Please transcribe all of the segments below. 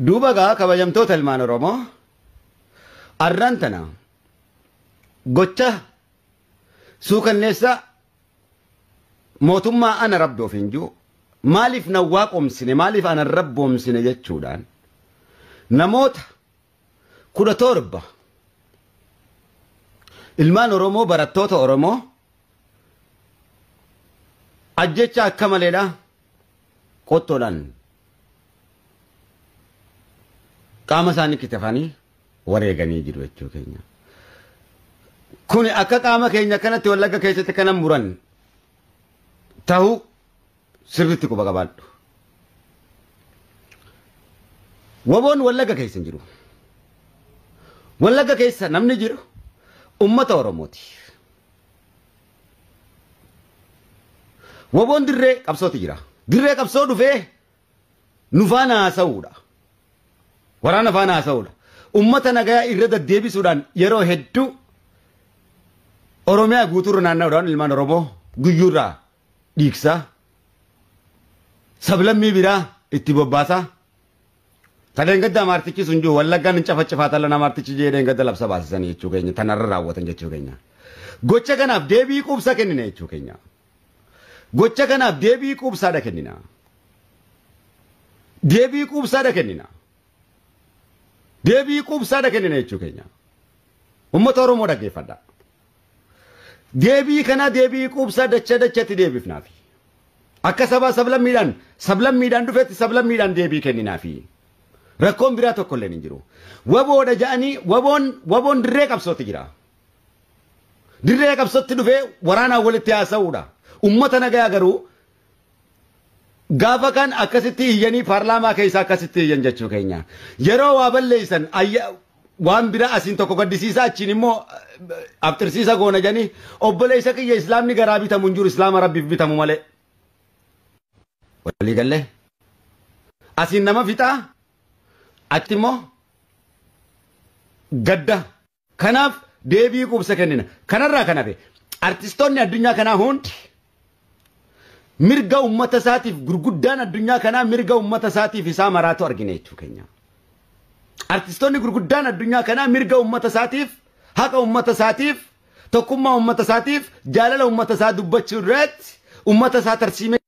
Duuba gaa kabajamtoota ilmaan Oromoo arraan tana gocha suukanneessa mootummaa ana rabbi of hin jiru maaliif na waaqomsine maaliif ana rabboomsine jechuudhaan namoota 17 ilmaan Oromoo barattoota Oromoo ajjecha akka maleedha qottoodhaan qaama isaanii kitafanii wareeganii jiru jechuu keenya. Kuni akka qaama keenya kanatti Wallagga keessatti kana muran ta'uu sirriitti quba qabaadhu. Waboon Wallagga keessa hin jiru. Wallagga keessa namni jiru ummata Oromooti. Waboon dirree qabsooti jira. Dirree qabsoo dhufee nu faana haasa'uudha. Waraana faana haasa'uudha. Ummata nagayaa irra deddeebisuudhaan yeroo hedduu Oromiyaa guutuurra naanna'uudhaan ilmaan Oromoo guyyuurraa dhiigsaa sablammii biraa itti bobbaasaa. Taleen gadda amaartichi sun jiru Wallaggaan hin cafacafaa talan amaartichi jedheen gadda labsa baasisanii jechuu keenya tanarra raawwatan jechuu keenya. Gocha kanaaf deebii quubsaa kennina jechuu keenya. Gocha kanaaf deebii quubsaadha kennina. Deebii quubsaadha kennina. Deebii quubsaadha kennina jechuu keenya. Uummata Oromoo dhaggeeffadha. Deebii kana deebii quubsaa dacha dachatti deebifnaafi. Akka sabaa sablammiidhaan dhufetti sablammiidhaan deebii kenninaafi. Rakkoon biraa tokko illee hin jiru. Waboodha jedhanii waboon dirree qabsootti jira. Dirree qabsootti dhufee waraanaan walitti haasa'uudha. Uummata nagayaa garuu gaafa kan akkasitti iyyanii paarlaamaa keessa akkasitti iyyan jechuu keenya. Yeroo waa balleessan waan biraa asiin tokko gaddisiisaa achiin immoo abxirsiisa goona jedhanii obboleessa kiyya islaamni garaa bitamu hin jiru islaama rabbiif bitamu malee. Walii gallee asiin nama fixaa achi immoo gadda. Kanaaf deebii quubsa kennina. Kanarraa kan hafe artistoonni addunyaa kanaa hundi mirga uummata isaatiif gurguddaan addunyaa kanaa mirga uummata isaatiif isaa maraatu argina jechuu keenya. Artistoonni gurguddaan addunyaa kanaa mirga uummata isaatiif, haqa uummata isaatiif, tokkummaa uummata isaatiif, jaalala uummata isaa dubbachuu irratti, uummata isaa tarsiimee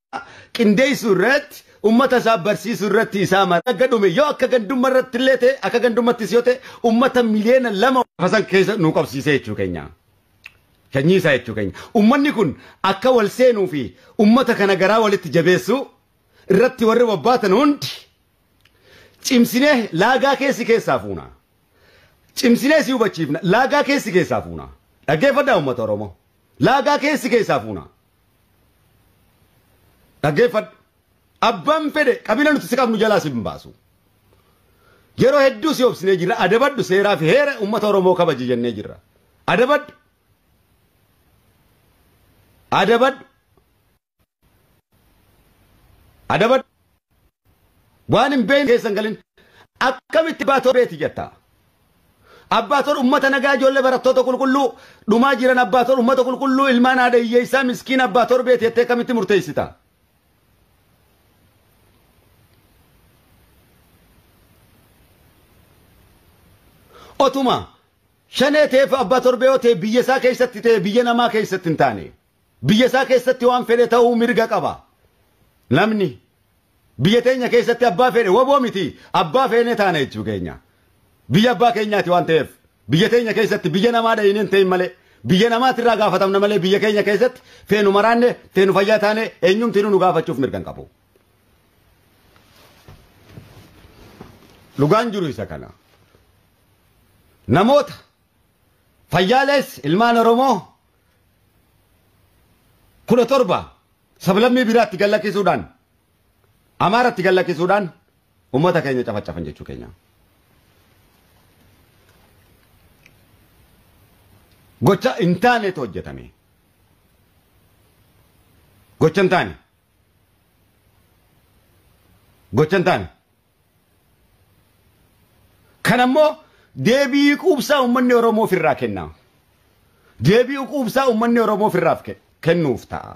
qindeessuu irratti, uummata isaa barsiisuu irratti isaa mara. Akka dhume yoo akka gandummaa irratti illee ta'e, akka gandummattis yoo ta'e, uummata miliyoona 2 fasan keessa nu qabsiisee jechuu keenya. Sanyii isaa jechuu keenya. Uummanni kun akka wal seenuu fi uummata kana garaa walitti jabeessuu irratti warri bobbaatan hundi cimsinee laagaa keessi keessaa fuuna. Cimsinee si hubachiifna. Laagaa keessi keessaa fuuna. Dhaggeeffadhaa uummata Oromoo. Laagaa keessi keessaa fuuna. Dhaggeeffadhu. Abbaan fedhe qabina nuti si qabnu jalaa si hin baasu. Yeroo hedduu si obsinee jirra. Adabadhu seeraa fi heera uummata Oromoo kabaji jennee jirra. Adabadhu. Adabadhu. Adabadhu. Waan hin beekne keessan galin akkamitti abbaa torbeeti jetta. Abbaa tor uummata nagaa ijoollee barattoota qulqulluu dhumaa jiran abbaa tor uummata qulqulluu ilmaan haadha hiyyeessaa miskiin abbaa torbeeti jettee akkamitti murteessita? Otuma shanee ta'eef abbaa torbee yoo ta'e biyya isaa keessatti ta'e biyya namaa keessatti hin taane. Biyya isaa keessatti waan fedhe ta'uu mirga qaba. Namni biyya teenya keessatti abbaa fedhe waboo miti abbaa feene taane jechuu keenya. Biyya abbaa keenyaati waan ta'eef biyya teenya keessatti biyya namaa dhayineen ta'in malee biyya namaatirraa gaafatamna malee biyya keenya keessatti feenu maraanne feenu fayyaa taane eenyumtiinuu nu gaafachuuf mirga hin qabu. Dhugaan jiru isa kana. Namoota fayyaalees ilmaan Oromoo 17 sablammii biraatti gallakkisuudhaan Amaaratti gallakkisuudhaan uummata keenya cafacafan jechuu keenya. Gocha hin taanetu hojjetame. Gocha hin taane. Gocha hin taane. Kanammoo deebii quubsaa uummanni Oromoo ofirraa kenna. Deebii quubsaa uummanni Oromoo ofirraa kennuuf ta'a.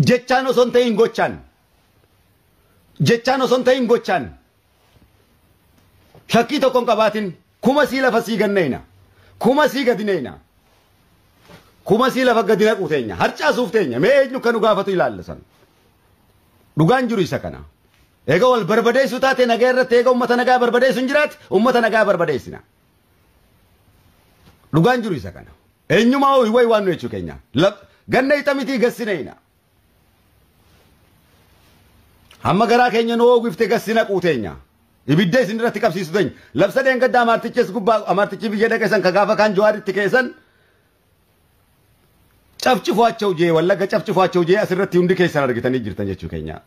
Jechaan osoo hin ta'in gochaan. Jechaan osoo hin ta'in gochaan. Shakkii tokko hin qabaatin kuma sii lafa sii ganneena. Kuma sii gadi neena. Kuma sii lafa gadi naquu teenya. Harcaasuuf teenya. Mee eenyu kan nu gaafatu ilaalla san. Dhugaan jiru isa kana. Eega wal barbadeessu taate nagaa irratti eega uummata nagaa barbadeessu hin jiraate uummata nagaa barbadeessina. Dhugaan jiru isa kana. Eenyumaa ho'i wayi waan nu jechuu keenya. Ganna ixa mitii gassineena. Hamma garaa keenya nu oogifte gassina quuteenya. Ibidda isin irratti qabsiisu teenya. Labsa dheengadda amaartichis gubbaa amaartichi biyya dhaqe san ka gaafa kaan Jawaaritti keessan cafcifuachuu jee Wallagga cafcifuachuu jee asirratti hundi keessan argitanii jirtan jechuu keenya.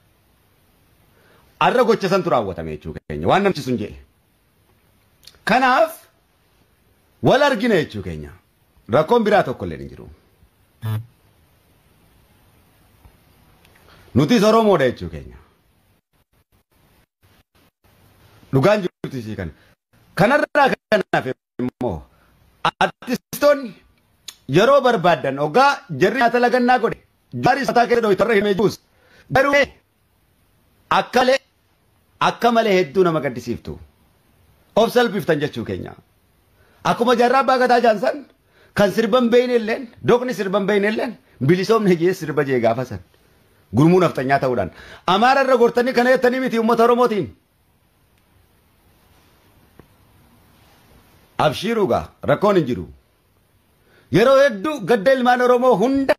Arra gocha santu raawwatame jechuu keenya. Waan namchi sun jee. Kanaaf wal argina jechuu keenya. Rakkoon biraa tokko illee hin jiru. Nutis Oromoodha jechuu keenya. Dhugaan jirtu isii kana. Kanarraa kanaaf immoo artistoonni yeroo barbaaddan hoggaa jarri nyaata lagannaa godhe jaarii mataa keessa dhoytarra himee jirus garuu akka malee hedduu nama gaddisiiftu. Of salphiftan jechuu keenya. Akkuma jaarraa abbaa gadaa jaansan kan sirban beeyne illeen doqni sirban beeyne illeen bilisoomni jee sirba jee gaafa san gurmuu nafxanyaa ta'uudhaan Amaara irra gortanii kana jettanii miti uummata Oromootiin. Abshiirugaa rakkoon hin jiru. Yeroo hedduu gadda ilmaan Oromoo hunda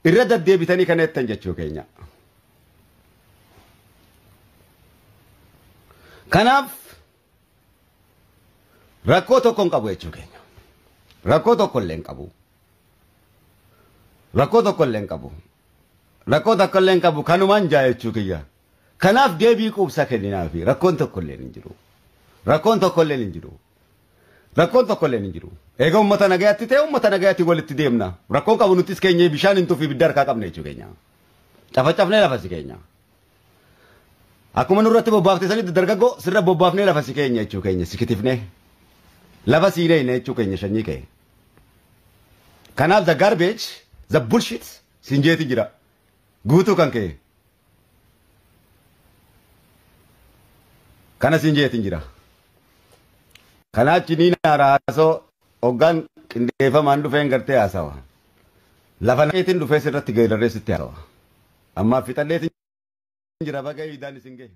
irra deddeebitanii kana jettan jechuu keenya. Kanaaf rakkoo tokko hin qabu jechuu keenya. Rakkoo tokko illee hin qabu. Rakkoo tokko illee hin qabu. Rakkoo tokko illee hin qabu kanumaan jaa jechuu kiyya. Kanaaf deebii quubsaa kenninaafi rakkoon tokko illee hin jiru. Rakkoon tokko illee hin jiru. Rakkoon tokko illee hin jiru. Eega uummata nagayaatti ta'e uummata nagayaatti walitti deemna. Rakkoon qabu nutis keenya bishaan hin tufi ibidda harkaa qabna jechuu keenya. Cafacafnee lafa si keenya. Akkuma nurratti bobbaafte sanitti dargaggoo sirra bobbaafnee lafa si keenya jechuu keenya sikitifnee. Lafa sii leeyne jechuu keenya sanyii kee. Kanaaf the garbage, the bullshit siin jeeti jira. Guutuu kan kee. Kana siin jeetiin jira. Kanaachi ni naaraasoo hoggaan qindeeffamaan dhufeen gartee haasawa. Lafa naqeetiin dhufee sirratti geerarree sitti haasawa. Ammaaf fixadheetiin jira baga iidaan isin gahe.